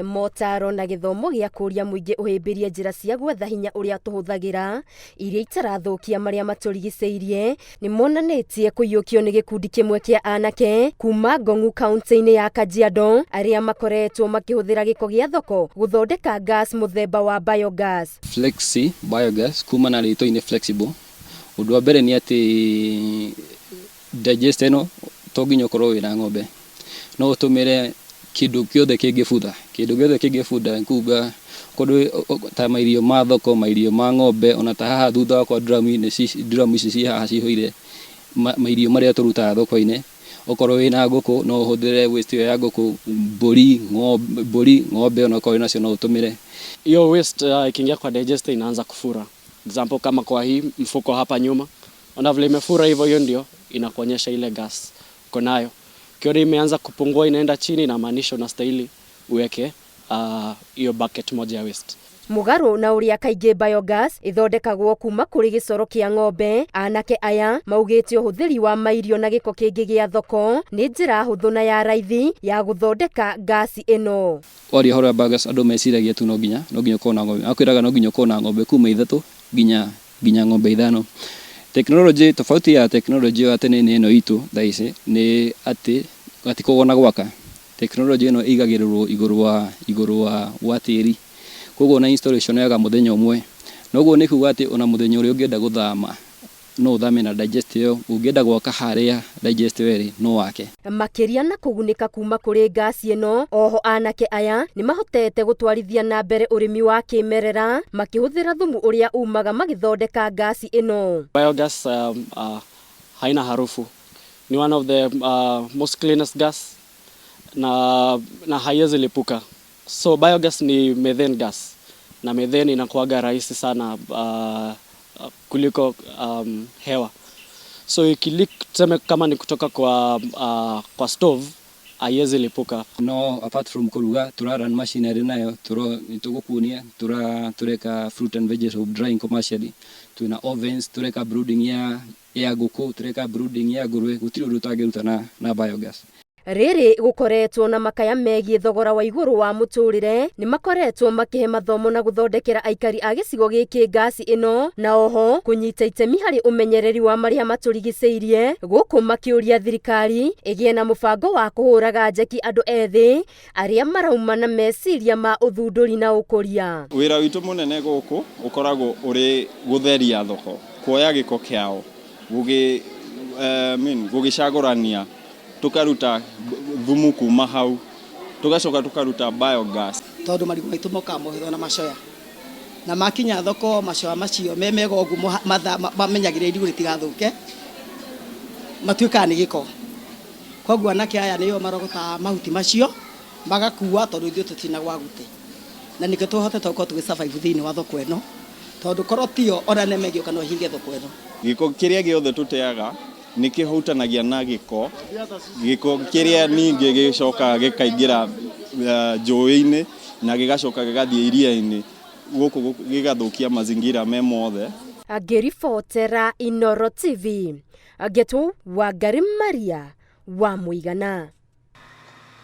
Motaro na gĩthomo gĩa kũria mũingĩ ũhĩmbĩrie njĩra cia gwetha hinya ũrĩa tũhũthagĩra iria itarathũkia marĩa matũrigicĩirie nĩ monanĩtie kũiyũkio nĩ gĩkundi kĩmwe kĩa anake kuma Ngong'u kaunti-inĩ ya Kajiado arĩa makoretwo makĩhũthĩra gĩko gĩa thoko gũthondeka gas mũthemba wa biogas. Flexi biogas kuma na rĩtwa-inĩ flexible, ũndũ wa mbere nĩ atĩ digester ĩno to nginya ũkorwo wĩna ng'ombe, no ũtũmĩre kĩndũ gĩothe kĩngĩbutha, kĩndũ gĩothe kĩngĩbutha nĩ kuga ta mairio ma thoko, mairio ma ng'ombe, ona ta haha thutha wakwa nduramu ici ciĩ haha cihũire mairio marĩa tũrutaga thoko-inĩ. Okorwo wĩna ngũkũ no ũhũthĩre waste ĩyo ya ngũkũ, mbũri, mbũri, ng'ombe onokorwo wĩnacio no ũtũmĩre. Hiyo waste ikiingia kwa digester inaanza kufura. Example kama kwa hii mfuko hapa nyuma, ona vile imefura hivyo, hiyo ndio inakuonyesha ile gas uko nayo. Ukiona imeanza kupungua inaenda chini, inamaanisha unastahili uweke hiyo bucket moja ya waste. Mũgarũ na ũrĩa kaingĩ biogas ĩthondekagwo kuma kũrĩ gĩcoro kĩa ng'ombe, anake aya maugĩte ũhũthĩri wa mairio na gĩko kĩngĩ gĩa thoko nĩ njĩra hũthũ na ya raithi ya gũthondeka ngasi ĩno. Waria ũhoro wa biogas andũ meciragia tu no nginya ũkorwo na ng'ombe, makwĩraga no nginya ũkorwo na ng'ombe kuma 3 nginya ng'ombe 5. Tekinoronjĩ, tofauti ya tekinoronjĩ ya tene na ĩno itũ thaa ici nĩ atĩ gatikoragwo na gwaka. Tekinoronjĩ ĩno ĩigagĩrĩrwo igũrũ wa tĩri, koguo ona installation yoyaga mũthenya ũmwe, noguo nĩ kuga atĩ ona mũthenya ũrĩa ũngĩenda gũthama no ũthame na digester ĩyo, ũngĩenda gwaka harĩa digester ĩyo ĩrĩ no wake. Makĩria na kũgunĩka kuma kũrĩ ngasi ĩno, oho anake aya nĩ mahotete gũtwarithia na mbere ũrĩmi wa kĩmerera makĩhũthĩra thumu ũrĩa umaga magĩthondeka ngasi ĩno. Biogas haina harufu, ni one of the most cleanest gas na haiwezi lipuka. So biogas ni methane gas na methane inakuwaga rahisi sana kuliko hewa. So ikileak, tuseme kama ni kutoka kwa stove, haiwezi lipuka. No apart from kũruga, tũra run machinery nayo, nĩtũgũkuonia tũreka fruit and vegetable drying commercially, twĩna ovens, tũreka brooding ya ngũkũ, tũreka brooding ya ngũrwe, gũtirĩ ũndũ ũtangĩruta na biogas. Rĩrĩ gũkoretwo na makaya megiĩ thogora wa igũrũ wa mũtũrĩre, nĩ makoretwo makĩhe mathomo na gũthondekera aikari a gĩcigo gĩkĩ ngasi ĩno, na oho kũnyita itemi harĩ ũmenyereri wa marĩa matũrigicĩirie, gũkũ makĩũria thirikari ĩgĩe na mũbango wa kũhũraga njeki andũ ethĩ arĩa marauma na meciria ma ũthundũri na ũkũria. Wĩra witũ mũnene gũkũ ũkoragwo ũrĩ gũtheria thoko, kuoya gĩko kĩao, I mean, gũgĩcagũrania, tũkaruta thumu kuma hau, tũgacoka tũkaruta biogas. Tondũ marigũ maitũ mokaga mohetwo na macoya, na makinya thoko macoya macio me mega ũguo mamenyagĩrĩra irigũ rĩtigathũke, matuĩkaga nĩ gĩko. Koguo anake aya nĩo marogotaga mahuti macio magakua, tondũ ithuĩ tũtirĩ gwa gũte, na nĩkĩo tũhotete gũkorwo tũgĩ survive thĩinĩ wa thoko ĩno, tondũ korwo tio ona neme ĩngĩũka no ĩhinge thoko ĩno. Gĩko kĩrĩa gĩothe tũteaga nĩ kĩhutanagia na gĩko kĩrĩa ningĩ gĩcokaga gĩkaingĩra njũĩ-inĩ na gĩgacoka gĩgathiĩ iria-inĩ gũkũ, gĩgathũkia mazingira me mothe. Ngĩribotera Inoro TV, Ngetũ Wangari Maria wa Mũigana.